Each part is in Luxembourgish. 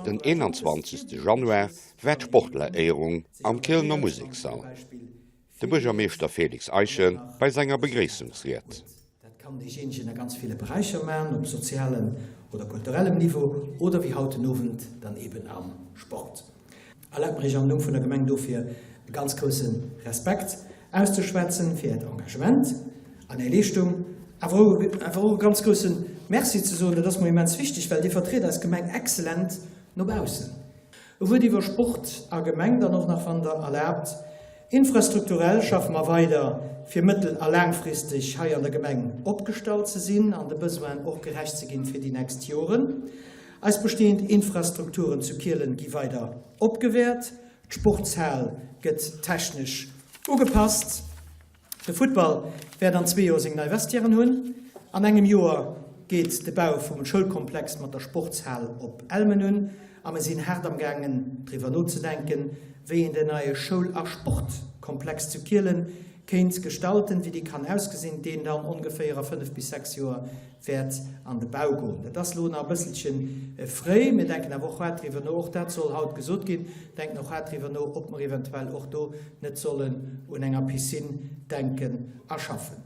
Den 21 Januar war d'Sportleréierung am Kielener Musekssall. De Buergermeeschter Félix Eischen bei senger Begréissungsried. Dat kann deejéinegen a ganz ville Beräicher maachen, op sozialem oder kulturellem Niveau oder wéi haut den Owend dann eben am Sport. Erlaabt mer Iech am Numm vun der Gemeng dofir e ganz grousse Respekt auszeschwätzen fir Äert Engagement an Är Leeschtung, awer och e ganz grousse Merci ze soen, dat ass mer immens wichteg, well Dir vertriet eis Gemeng exzellent no baussen. E Wuert iwwer Sport a Gemeng dann och nach, wann Der erlaabt. Infrastrukturell schaffe mer weider, fir mëttel a laangfristeg hei an der Gemeng opgestallt ze sinn an de Besoinen och gerecht ze ginn fir déi nächst Joren. Eis bestehend Infrastrukturen zu Kielen gi weider opgewäert, d'Sportshal gëtt technesch ugepasst. De Futtball wäert an zwee Joer seng nei Vestiairen hunn. An engem Joer geet de Bau vum Schoulkomplex mat der Sportshal op Elmen un a mir sinn haart am gaangen driwwer nozedenken, wéi een den neie Schoul a Sportkomplex zu Kielen kéint gestalten, wéi dee kann ausgesinn, deen dann ongeféier a 5 bis 6 Joer wäert an de Bau goen. Dat ass elo nach e bësselche fréi. Mir denken awer och haart driwwer no, och dat soll haut gesot ginn, denken och haart driwwer no, ob mer eventuell och do net sollen un enger Piscine denken a schaffen.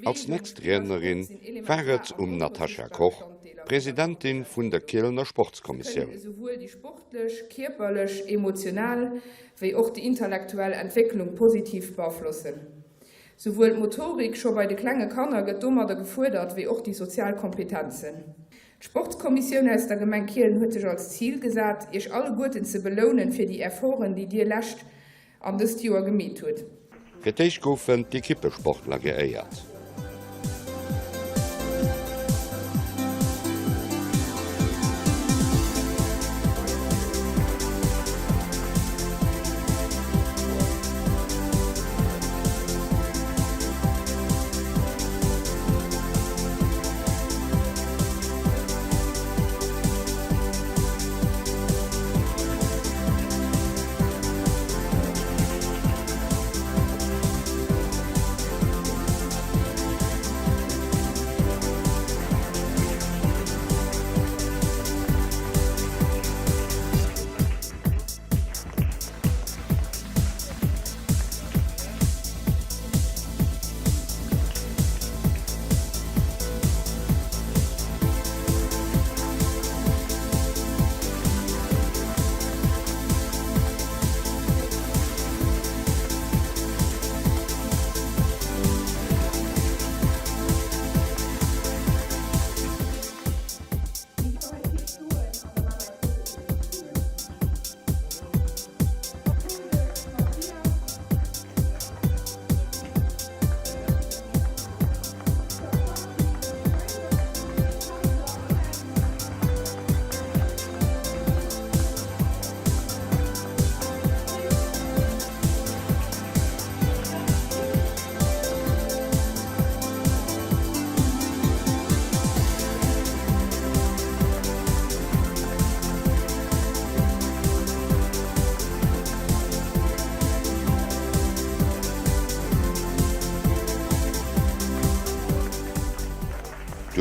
Als nächst Riednerin war et um Natascha Koch, Presidentin vun der Kielener Sportskommissioun. Esouwuel déi sportlech, kierperlech, emotional wéi och déi intellektuell Entwécklung positiv beaflossen. Souwuel d'Motorik scho bei de klenge Kanner gëtt domadder gefuerdert, wéi och déi sozial Kompetenzen. D'Sportskommissioun aus der Gemeng Kielen huet sech als Zil gesat, Iech alleguerten ze belounen fir déi Efforten, déi Dir lescht an dëst Joer gemeet hutt. Fir d'éischt goufen d'Ekippesportler geéiert.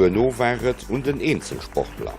Duerno war et un den Eenzelsportler.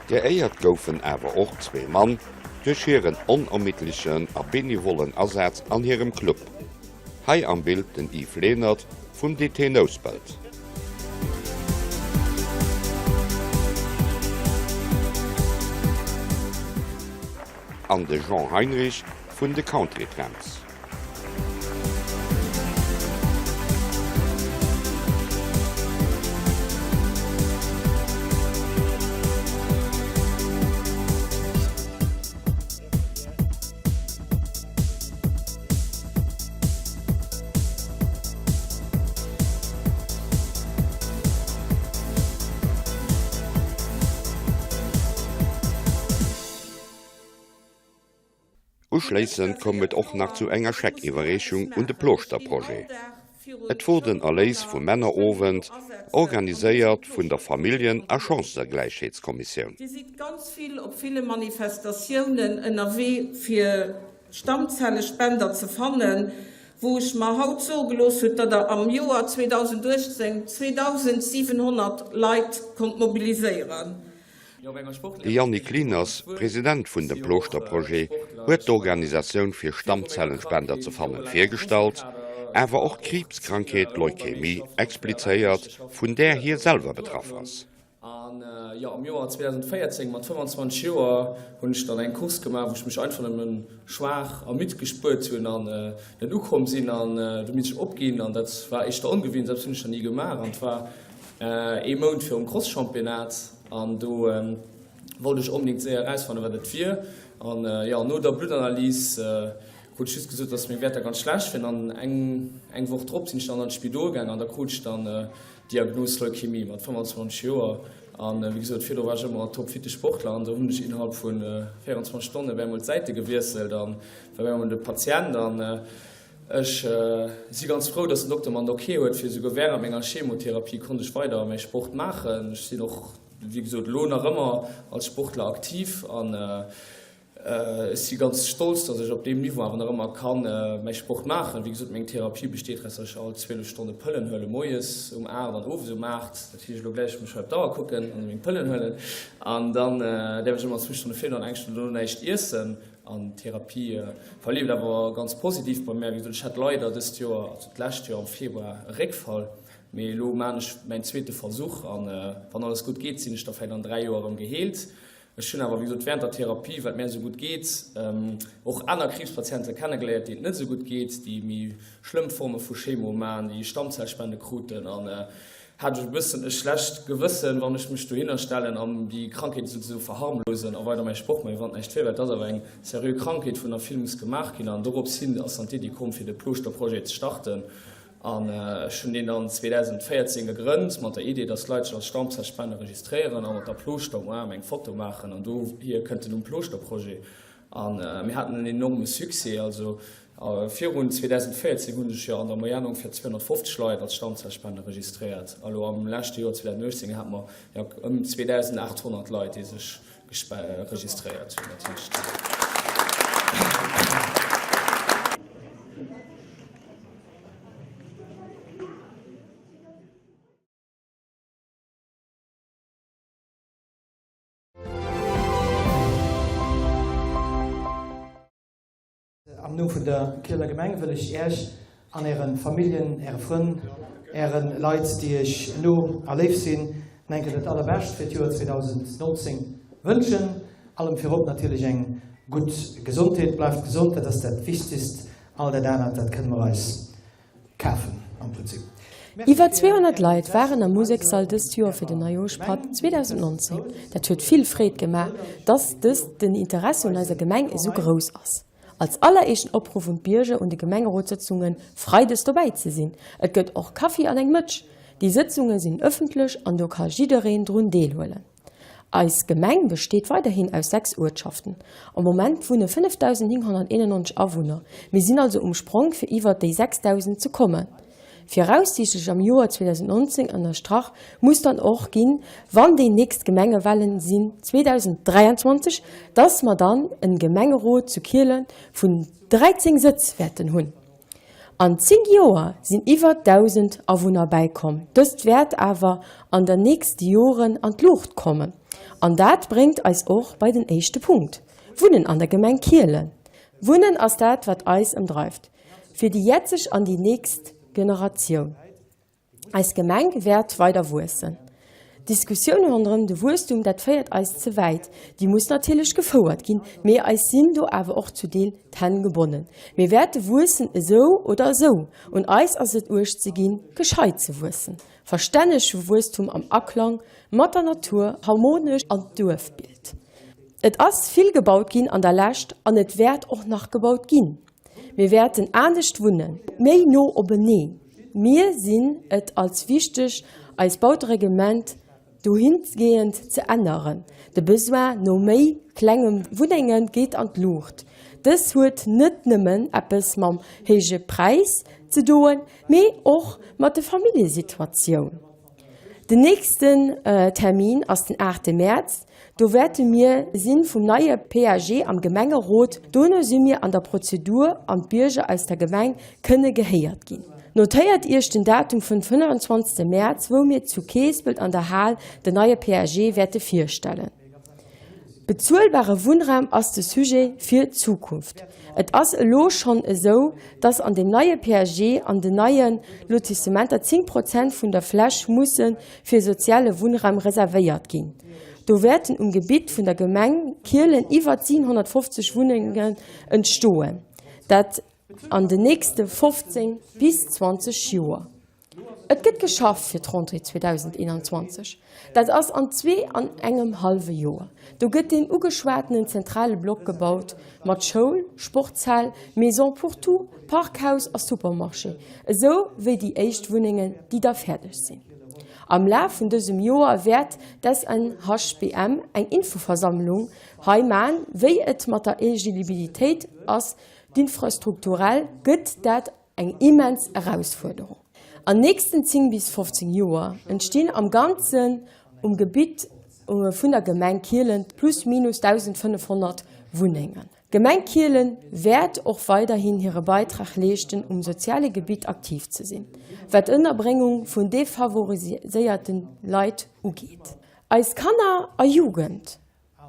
Geéiert goufen awer och zwee Mann duerch hiren onermiddlechen a benevollen Asaz an hirem Club. Hei am Bild den Yves Lehnert vum DT Nouspelt. An de Jean Heinrich. vun de Country Tramps. Uschléissend koum et och nach zu enger Scheckiwwerreechung un de Plooschter-Projet. Et wor den Erléis vum Männerowend, organiséiert vun der Familljen a Chancëgläichheetskommissioun. Dir sidd ganz vill op ville Manifestatiounen ënnerwee fir Stammzellespender ze fannen, wou ech mer haut soe gelooss hutt, datt der am Joer 2018 2.700 Leit konnt mobiliséieren. De Yannick Lieners, President vun dem Plooschter Projet, huet d'Organisatioun fir Stammzellenspender ze fannen virgestallt, awer och d'Kriibskrankheet Leukämie explizéiert, vun där hie selwer betraff ass. An jo, am Joer 2014, mat 25 Joer, hunn ech dann eng Course gemaach, wou ech mech einfach nëmmen schwaach a midd gespuert hunn an net ukomm sinn an du misst ech opginn an dat war éischter ongewinnt, esou eppes hunn ech nach ni gemaach an et war ee Mount virum Crosschampionnat. An do wollt ech onbedéngt séier erausfannen, wat et wier. An jo, no der Bluttanalys krut ech just gesot, dass meng Wäerter ganz schlecht wieren. An eng eng Woch drop sinn ech dann an d'Spidol gaang an da krut ech dann d'Diagnos Leukämie mat 25 Joer. An wéi gesot, virdru war ech ëmmer en topfitte Sportler an do hunn ech innerhalb vu 24 Stonne op eemol d'Säite gewiesselt an war op eemol de Patient. An Ech si ganz frou, dass den Dokter mer den Ok huet, fir esouguer während menger Chemotherapie konnt ech weider mäi Sport maachen. Ech sinn och, wéi gesot, elo nach ëmmer als Sportler aktiv an ech si ganz stolz, dass ech op deem Niveau awer nach ëmmer ka mäi Sport maachen. Wéi gesot, meng Therapie besteet draus, dass ech all 12 Stonne Pëllen huelen, moies um 8 an owes um 8. Dat heescht, elo gläich muss ech hei op d'Auer kucken an meng Pëllen huelen an dann däerf ech ëmmer zwou Stonne virun an eng Stonn dono näischt iessen. An d'Therapie verleeft awer ganz positiv bei mär. Wéi gesot, ech hat leider dëst Joer, also d'lescht Joer am Februar, e Réckfall, mee elo maan ech mäin zweete Versuch an wann alles gutt geet, sinn ech da vläicht an 3 Joer erëm geheelt. Ech hunn awer, wéi gesot, während der Therapie, well et mär esou gutt geet, och aner Kriibspatiente kennegeléiert, déi et net esou gutt geet, déi méi schlëmm Forme vu Chemo maan, déi Stammzellspende kruten an Hat ech e bëssen e schlecht Gewëssen, wann ech mech dohinner stellen an déi Krankheet esou verharmlosen a weider mäi Sport maachen, wéi wann näischt wier, well et ass awer eng seriö Krankheet, wou nach vill muss gemaach ginn. An dorops hin ass dann d'Iddi komm, fir de Plooschter-Projet ze starten. An ech hunn deen dann 2014 gegrënnt, mat der Idee, dass d'Leit sech als Stammzellspender registréieren a mat der Plooschter um Aarm eng Foto maachen. An dohier kënnt den Numm Plooschter-Projet. A mir haten en enorme Succès. Also virun 2014 hu sech jo an der Moyenne ongeféier 250 Leit als Stammzellspender registréiert. A lo am leschte Joer 2018 hate mer jo ëm 2.800 Leit, déi sech registréiert hunn. Dat heescht. Am Numm vun der Kieler Gemeng wëll ech Äech an Äre Familljen, Äre Frënn, Äre Leit, déi Iech no a léif sinn, mengen dat Allerbescht fir d'Joer 2019 wënschen. Allem virop natierlech eng gutt Gesondheet. Bleift gesond, dat ass dat Wichtegst. All dat anert, dat kënne mer eis Kafen am Prinzip. Iwwer 200 Leit waren am Musekssall dëst Joer fir den Neijooschpatt 2019. Dat huet vill Freed gemaach, dass dëst den Interesse un eiser Gemeng esou grouss ass. Als alleréischten Opruff un d'Bierger un de Gemengerotssëtzunge freides dobäi ze sinn. Et gëtt och Kaffi an eng Mëtsch. Déi Sëtzunge sinn ëffentlech an do ka jiddereen drun deelhuelen. Eis Gemeng besteet weiderhin aus 6 Uertschaften. Am Moment wunne 5.991 Awunner, mir sinn also um Sprong fir iwwert déi 6.000 ze kommen. Viraussiichtlech am Joer 2019 ënnerstrach muss dann och ginn, wann déi nächst Gemengewahlen sinn 2023, dass mer dann en Gemengerot zu Kielen vun 13 Sëtz wäerten hunn. An 10 Joer sinn iwwer 1.000 Awunner bäikomm. Dëst wäert awer an der nächste Joren an d'Luucht kommen. An dat bréngt eis och bei den éischte Punkt, Wunnen an der Gemeng Kielen. Wunnen ass dat, wat eis ëmdreift, fir déi jetzeg an déi nächst Generatioun. Eis Gemeng wäert weider wuessen. D'Diskussioun ronderëm de Wuesstum, dat féiert eis ze wäit. Déi muss natierlech gefouert ginn, mee eis sinn do awer och zu Deel d'Hänn gebonnen. Mir wäerte wuessen, esou oder esou. Un eis ass et, Uecht ze ginn, gescheit ze wuessen. Verstännege Wuesstum am Aklang mat der Natur, harmonesch an d'Duerfbild. Et ass vill gebaut ginn an der Lescht an et wäert och nach gebaut ginn. Mir wäerten anescht wunnen, méi no openeen. Mir sinn et als wichteg, eis Bautereglement dohingehend ze änneren. De Besoin no méi klenge Wunnenge geet an d'Luucht. Dës huet net nëmmen eppes mam héije Präis ze doen, mee och mat de Familljesituatioun. Den nächsten Termin ass den aachte Mäerz. Do wäerte mir sinn vum neie PAG am Gemengerot. Dono si mir an der Prozedur an d'Bierger aus der Gemeng kënne gehéiert ginn. Notéiert Iech den Datum vun 25 Mäerz, wou mir zu Keespelt an der Hal den neie PAG wäerte virstellen. Bezuelbare Wunnraum ass de Sujet fir d'Zukunft. Et ass elo schonn esou, dass an deem neie PAG an den neie Lotissementer 10 Prozent vun der Fläch musse fir soziale Wunnraum reservéiert ginn. Do wäerten um Gebitt vun der Gemeng Kielen iwwert 750 Wunnengen entstoen, dat an den nächste 15 bis 20 Joer. Et gëtt geschafft fir d'Rentrée 2021. Dat ass an zwee an engem hallwe Joer. Do gëtt deen ugeschwatenen zentrale Block gebaut, mat Schoul, Sportshal, Maison pour tous, Parkhaus a Supermarché, esou wéi déi éischt Wunnengen, déi da fäerdeg sinn. Am Laf vun dësem Joer wäert d'SNHBM eng Infoversammlung hei man, wéi et mat der Éligibilitéit ass. D'infrastrukturell gëtt dat Eng immens Erausfuerderung. An nächsten 10 bis 15 Joer entstinn am Ganzen um Gebitt vun der Gemeng Kielen plus minus 1.500 Wunnengen. D'Gemeng Kielen wäert och weiderhin hire Beitrag leeschten um soziale Gebitt aktiv ze sinn, wat d'Ënnerbréngung vun defavorisiéierte Leit ugeet. Eis Kanner a Jugend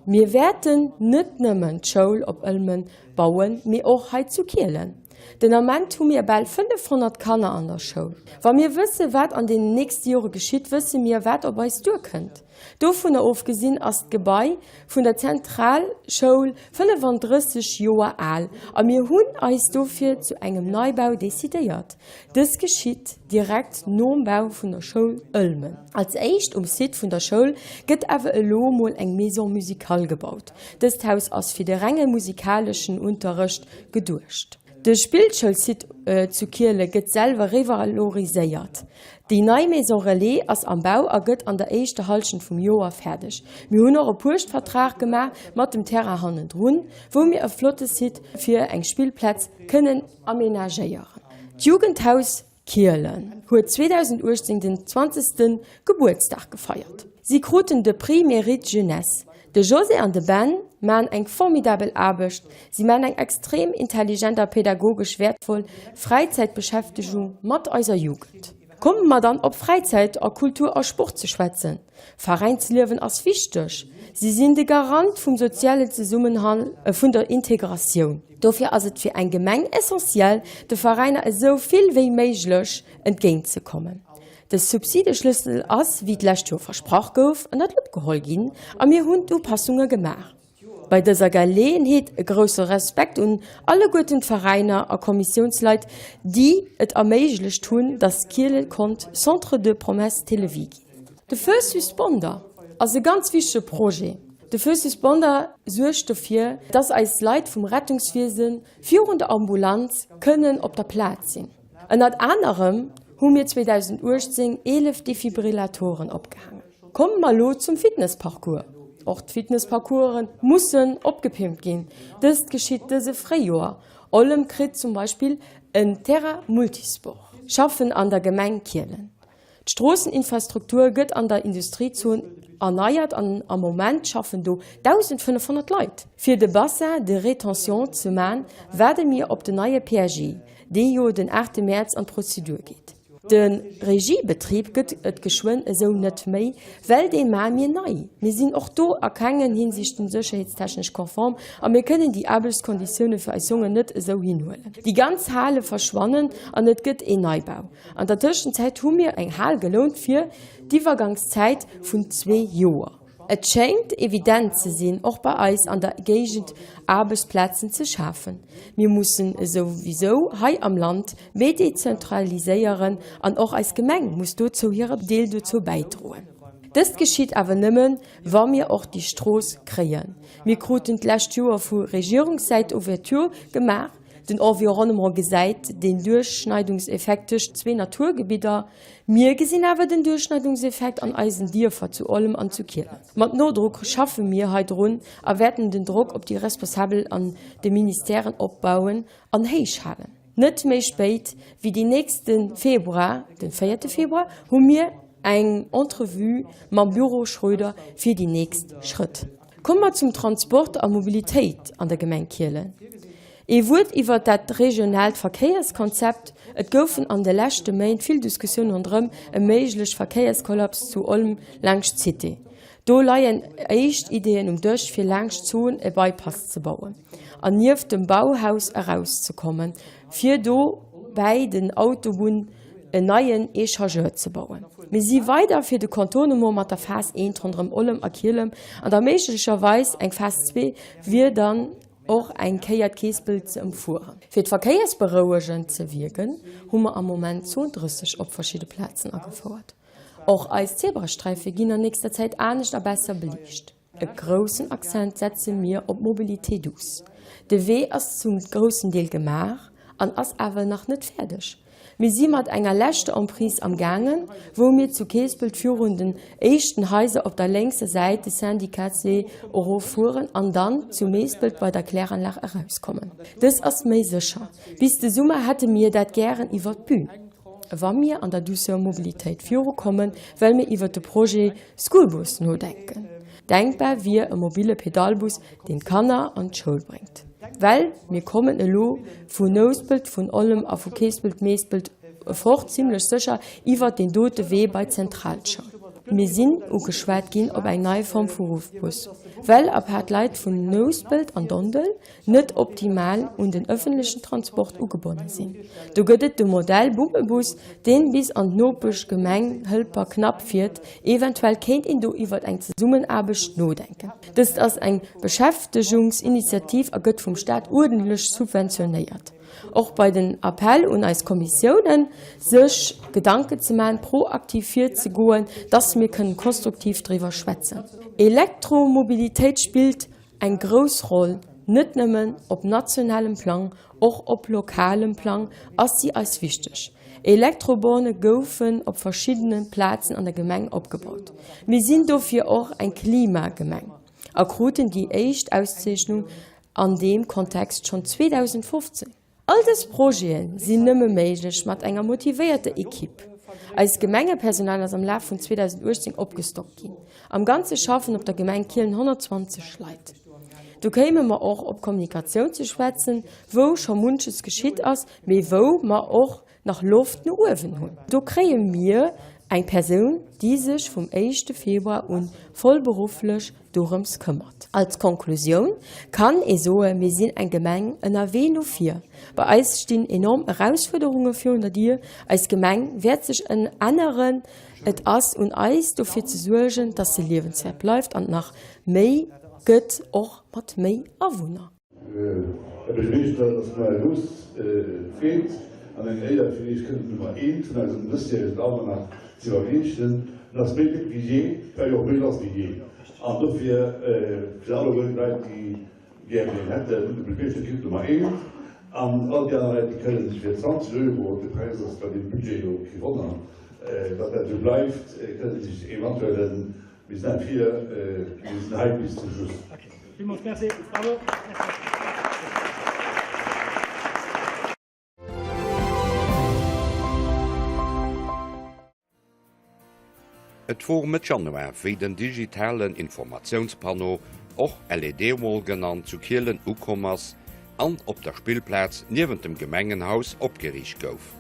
Mir wäerten net nëmmen d'Schoul op Ëlmen bauen, mee och hei zu Kielen. Den Ament hu mir bal 500 Kanner an der Schoul. Wa mir wësse wat an deenen nächste Jore geschitt, wësse mir wat op eis duerkënnt. Dovunner ofgesinn ass d'Gebai vun der Zentralschoul 35 Joer al a mir hunn eis dofir zu engem Neibau decidéiert. Dës geschitt direkt nom Bau vun der Schoul Ëlmen. Als éischt um Site vun der Schoul gëtt awer elo mol eng Maison musicale gebaut. Dëst Haus ass fir de renge musikaleschen Unterrecht geduecht. De Spillschoulsite zu Kiele gëtt selwer revaloriséiert. Déi nei Maison Relais ass am Bau a gëtt an der éischter Hallschent vum Joer fäerdeg. Mir hunn och e Puechtvertrag gemaach mat dem Terrain hannendrun, wou mir e flotte Site fir eng Spillplaz kënnen Amenagéieren. D'Jugendhaus Kielen huet 2018 den zwanzegste Gebuertsdag gefeiert. Si kruten de Prix Mérite Jeunesse. De José an de Ben maan eng formidabel Aarbecht, si maan eng extrem intelligent a pädagogesch wäertvoll Fräizäitbeschäftegung mat eiser Jugend. Komme mer dann op Fräizäit a Kultur a Sport ze schwätzen. Veräinsliewen ass wichteg. Si sinn de Garant vum sozialen Zesummenhalt, vun der Integratioun. Dofir ass et fir eng Gemeng essentiell, de Veräiner esou vill wéi méiglech entgéint ze kommen. De Subsideschlüssel ass, wéi d'lescht Joer versprach gouf, ënner d'Lupp geholl ginn a mir hunn d'Upassunge gemaach. Bei dëser Geleeënheet e grousse Respekt un alleguerten d'Veräiner a Kommissiounsleit, déi et erméiglecht hunn, dass Kielen konnt Centre de Promesses Télévie ginn. De First Responder ass e ganz wichtege Projet. De First Responder suergt dofir, dass eis Leit vum Rettungswiese virun der Ambulanz kënnen op der Plaz sinn. Ënnert anerem hu mir 2018 11 Defibrillatoren opgehaangen. Komme mer elo zum Fitnessparcours. Och d'Fitnessparcoursen mussen opgepimpt ginn. Dëst geschitt dëse Fréijoer. Ollem kritt zum Beispill en Terrain multisport. Schaffen an der Gemeng Kielen. D'Stroosseninfrastruktur gëtt an der Industriezon erneiert an am Moment schaffen do 1.500 Leit. Fir de Bassin de rétention ze man, waarde mir op den neie PAG, dee jo den 8 Mäerz an d'Prozedur geet. De Regiebetrib gëtt et geschwënn esou net méi, well dee maache mir nei. Mir sinn och do a kengen Hinsichten sécherheetstechnesch konform a mir kënnen déi Aarbechtskonditioune fir eis Jongen net esou hinhuelen. Déi ganz Hale verschwannen an et gëtt een Neibau. An der Tëschenzäit hu mir eng Hal gelount fir d'Iwwergangszäit vun zwee Joer. Et schéngt evident ze sinn, och bei eis an der Géigend Aarbechtsplazen ze schafen. Mir mussen esouwisou hei am Land méi dezentraliséieren an och eis Gemeng muss dozou hire Deel dozou bäidroen. Dëst geschitt awer nëmmen, wa mir och déi Strooss kréien. Mir kruten d'lescht Joer vu Regierungssäit Ouverture gemaach. Den Environnement gesäit den Duerchschneidungseffekt tëscht zwee Naturgebidder. Mir gesinn awer den Duerchschneidungseffekt an eisen Dierfer zu Olm an zu Kielen. Mat Nodrock schaffe mir hei drun a wäerten den Drock op déi Responsabel an de Ministèren opbauen an héich halen. Net méi spéit wéi déi nächste Februar, de véierte Februar, hu mir eng Entrevue mam Büro Schröder fir déi nächst Schrëtt. Komme mer zum Transport a Mobilitéit an der Gemeng Kielen. Ee Wuert iwwert dat regionaalt Verkéierskonzept, Et goufen an de leschte Méint vill Diskussioune ronderëm e méiglech Verkéierskollaps zu Olm laangscht d'Cité. Do leien éischt Ideeën um Dësch, fir laangscht d'Zon e Bypass ze bauen an nieft dem Bauhaus erauszekommen, fir do bäi den Autobunn en neien Echangeur ze bauen. Mir si weider fir de Contournement mat der Phas I ronderëm Ollem a Kielem an da méiglecherweis eng Phas ii wier dann och eng Kéier d'Keespelt ze ëmfueren. Fir d'Verkéiersberouegend ze wierken, hu mer am Moment Zon 30 op verschidde Plazen agefouert. Och eis Zebrasträife ginn an nächster Zäit anescht a besser beliicht. E groussen Accent setze mir op d'Mobilité douce. De Wee ass zum groussen Deel gemaach an ass awer nach net fäerdeg. Mir si mat enger leschter Emprise am gaangen, wou mir zu Keespelt virun den éischten Haiser op der lénkser Säit de Syndicatswee erof fueren an dann zu Meespelt bei der Kläranlag erauskommen. Dës ass méi sécher. Bis de Summer hätte mir dat gären iwwert d'Bün. Wa mir an der douceur Mobilitéit virukommen, well mir iwwert de Projet Schoolbus nodenken. Denkbar wier e mobile Pedalbus, deen d'Kanner an d'Schoul bréngt. Well mir kommen elo vu Nouspelt, vun Ollem a vu Keespelt, Meespelt fort, zimlech sécher iwwert deen dote Wee bei d'Zentralschoul. Mir sinn ugeschwat ginn op eng nei Form vu Ruffbus, well apaart Leit vun Nouspelt an Dondel net optimal un den ëffentlechen Transport ugebonne sinn. Do gëtt et de Modell Bummelbus, deen bis an d'Nopeschgemeng Hëlperknapp fiert. Eventuell kéint een do iwwert eng Zesummenaarbecht nodenken. Dëst ass eng Beschäftegungsinitiativ a gëtt vum Staat uerdentlech subventionéiert. Och bei den Appell un eis Kommissiounen, sech Gedanken ze maachen, proaktiv virzegoen, dass mir kënnen konstruktiv driwwer schwätzen. Elektromobilitéit spillt eng grouss Roll, net nëmmen op nationalem Plang, och op lokalem Plang ass si eis wichteg. Elektroborne goufen op verschiddene Plazen an der Gemeng opgebaut. Mir sinn dofir och eng Klimagemeng a kruten déi éischt Auszeechnung an deem Kontext schonn 2015. All dës Projete sinn nëmme méiglech mat enger motivéierter Equipe. Eist Gemengepersonal ass am Laf vun 2018 opgestockt ginn. Am Ganze schaffen op der Gemeng Kielen 120 Leit. Do kéime mer och op d'Kommunikatioun ze schwätzen, wou scho munches geschitt ass, mee wou mer och nach Loft no uewen hunn. Do kréie mir eng Persoun, déi sech vum éischte Februar un vollberufflech dorëms këmmert. Als Konklusioun kann ee soe mir sinn eng Gemeng ënnerwee no vir. Bei eis stinn enorm Erausfuerderunge virun der Dier. Eis Gemeng wäert sech änneren. Et ass un eis dofir ze suergen, dass se liewenswäert bleift an nach méi gëtt, och mat méi Awunner. Här Buergermeeschter, et ass mer eng grouss Freed an eng Éier fir Iech kënnen d'Nummer eent vun eisem dësjäregen Almanach ze iwwerreechen. En ass méi déck wéi jee, well jo och méi lass wéi jee. An dofir fir alleguerten d'Leit, déi gären een hätten, de Buergermeeschter kritt d'Nummer eent an all déi aner Leit, déi kënnen sech fir 20 Euro, de Präis ass bei deem Budget jo kee Wonner, datt dat esou bleift, kënnen sech eventuell en Mir sinn hei fir, mir sinn hei bis zum Schluss. Villmools Merci. Bravo. Et wor Mëtt Januar, wéi den digitalen Informatiounspanneau, och LED-Wall genannt, zu Kielen ukomm ass an op der Spillplaz niewent dem Gemengenhaus opgeriicht gouf.